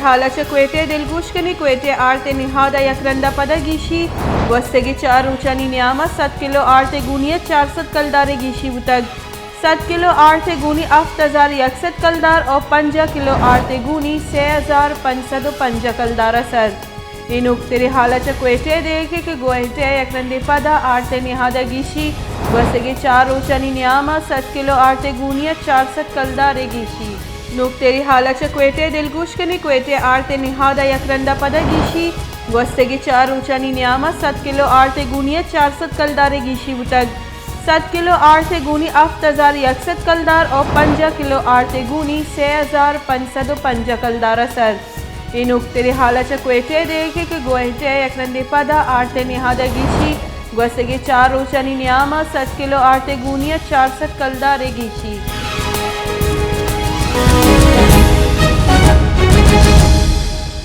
حال ءَ چہ کوئٹہ ءِ دلگوش کنیں۔ کوئٹہ ءَ آرت ءِ نہاد ءَ یک رند ءَ پدا گیشی۔ گوستگیں چار روچانی نیام ءَ سد کلو آرت ءِ گونی ءَ چار سد کلدار ءِ گیشی بوتگ۔ سد کلو آرت ءِ گونی ہفت ہزار یک سد کلدار ءُ پنجاہ کلو آرت ءِ گونی سے ہزار پنچ سد ءُ پنجاہ کلدار ءَ سر۔ اے نوکتریں حال ءَ چہ کوئٹہ ءِ دیگ ءَ کہ کوئٹہ ءَ یک رندے پدا آرت ءِ نہاد ءَ گیشی۔ گوستگیں چار روچانی نیام ءَ سد کلو آرت ءِ گونی ءَ چار سد کلدار ءِ گیشی۔ نوکتریں حال ءَ چہ کوئٹہ ءِ دلگوش کنیں۔ کوئٹہ ءَ آرت ءِ نہاد ءَ یک رند ءَ پدا گیشی۔ گوستگیں چار روچانی نیام ءَ سد کلو آرت ءِ گونی ءَ چار سد کلدار ءِ گیشی بوتگ۔ سد کلو آرت ءِ گونی ہفت ہزار یک سد کلدار ءُ پنجاہ کلو آرت ءِ گونی سے ہزار پنچ سد ءُ پنجاہ کلدار ءَ سر۔ اے نوکتریں حال ءَ چہ کوئٹہ ءِ دیگ ءَ کہ کوئٹہ ءَ یک رندے پدا آرت ءِ نہاد ءَ گیشی۔ گوستگیں چار روچانی نیام ءَ سد کلو آرت ءِ گونی ءَ چار سد کلدار ءِ گیشی۔